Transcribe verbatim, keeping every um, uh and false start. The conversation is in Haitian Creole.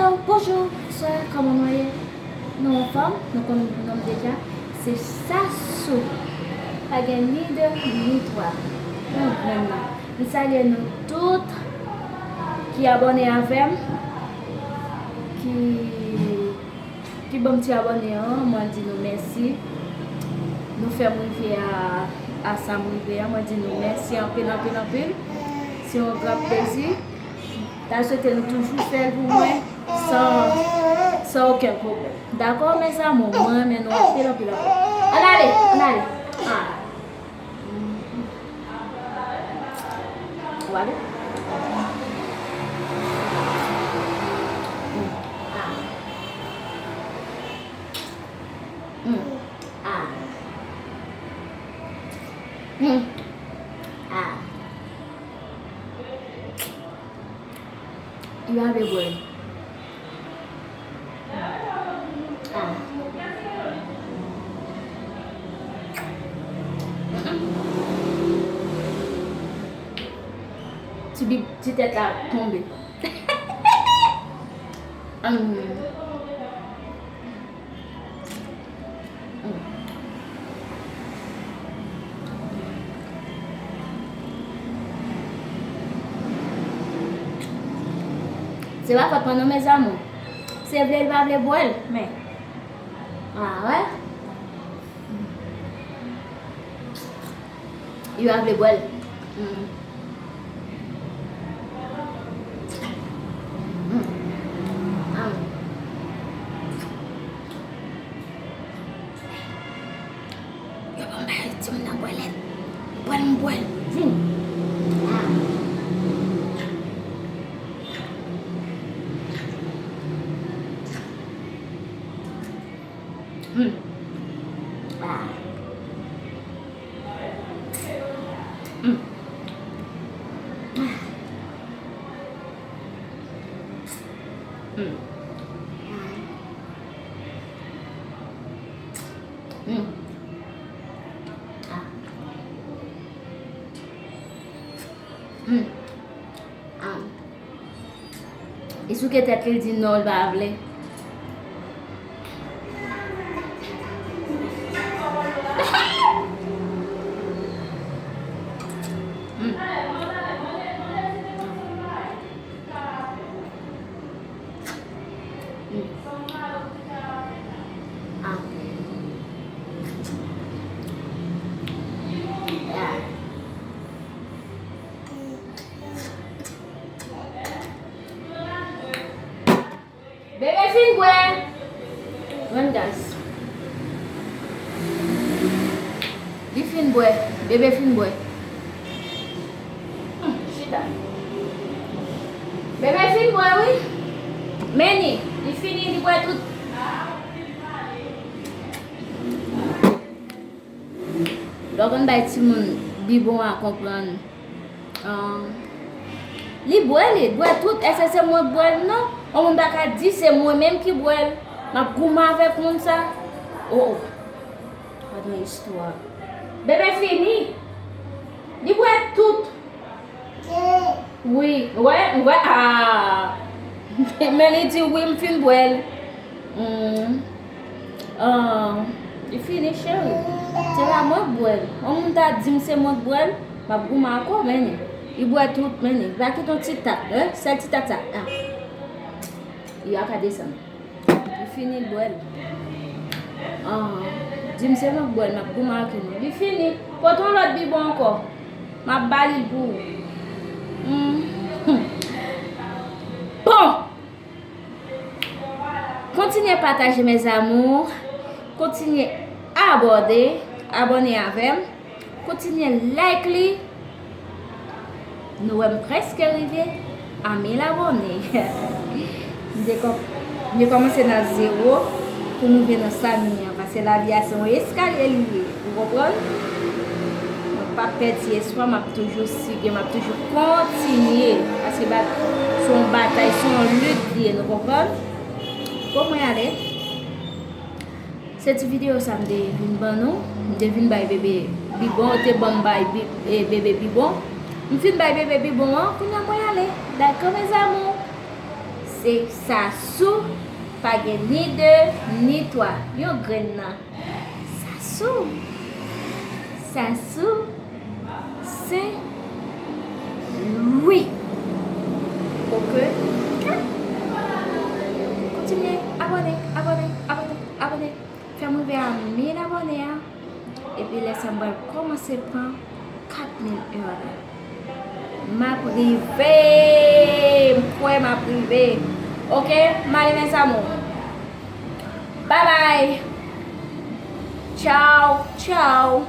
Bonjou, bonswa, kòman nou ye? Nou anfòm? Nou konn non m deja. Se Sassou. Pa gen ni de, ni twa. Yon grenn nan. M salye nou tout ki abòne avè m, ki, ki ban m ti abòne an. Mwen di nou mèsi. Nou fè m rive a, a sa m rive a. Mwen di nou mèsi anpil, anpil, anpil. Se yon gran plezi. Ta swete nou toujou fè l pou mwen san, san okenn pwoblèm. Dakò, mes amours? Mwen renmen nou anpil, anpil, anpil. Ann ale, ann ale. Ah. Ou ale? Ah. Hmm. Ah. Hmm. Ah. Li pa vle bwè l. Ah. Ti bib, ti tèt la tonbe. Hum. Se pa fòt mwen non, mes amours. Se vle l pa vle bwè l, men. Ah, wè. Li pa vle bwè l. Mm. Mm. Ah. Yo ban m bay timoun nan bwè lèt. Bwè l, m bwè l. Vin. Ah. Hmm. Ah. Hmm. Ah. Hmm. Hmm. Ah. Hmm. Ah. Li souke tèt li, li di non, li pa vle. Hmm. Hmm. Ah. Ah. Bebe fin bwè. Rann gaz. Li fin bwè. Bebe fin bwè. Hmm, chita. Bebe fin bwè, wi. Men ni, li fini, li bwè tout. Lè w konn bay timoun bibwon a konprann. Ah, li bwè, li bwè tout. Èske se mwen k bwè l? Non. Yon moun pa ka di se mwen menm ki bwè l. M ap goumen avèk moun sa. Oh, oh. Gad yon istwa. Bebe fini. Li bwè tout. Wi, wè, wè, ah. Men li di wi, m fin bwè l. Hmm. Ah, li fini, cheri. Se pa mwen k bwè l. Yon moun ta di m se mwen k bwè l, m ap goumen ankò, men li. Li bwè tout, men li. Li pa kite yon ti tat, hein? Sèl ti tat sa. Ah. Li a ka desann. Li fini, l bwè l. Ah, di m se mwen k bwè l, m ap goumen ak nou. Li fini. Pote yon lòt bibwon ankò. M ap ba li l pou ou. Hmm. Bon! Kontinye pataje, mes amours. Kontinye abòne, abòne avè m. Kontinye like li. Nou wè m prèske rive a mil abòne. M te kò-, m te kòmanse nan zewo pou m rive nan sa m ye an. Paske lavi a se yon eskalye li ye, ou konprann? Mwen p ap pèdi espwa, m ap toujou sige, m ap toujou kontinye. Paske ba-, se yon batay, se yon lit li ye, nou konprann? Bon, mwen ale. Se ti videyo sa m te vin ban nou. M te vin bay bebe bibwon, yo te ban m bay bi-, e, bebe bibwon. M fin bay bebe bibwon an, kounye a mwen ale. Dakò, mes amours. Se Sasou, pa gen ni de, ni twa. Yon grenn nan. Sasou. Sasou. Sen Lwi. Ok. Kontinye abòne, abòne, abòne, abòne. Fè m rive a mil abòne a. Epi lè sa m pral kòmanse pran kat mil èr la. M ap rive. M kwè m ap rive. Ok, m ale mes amours. Bye bye. Tchaw, tchaw.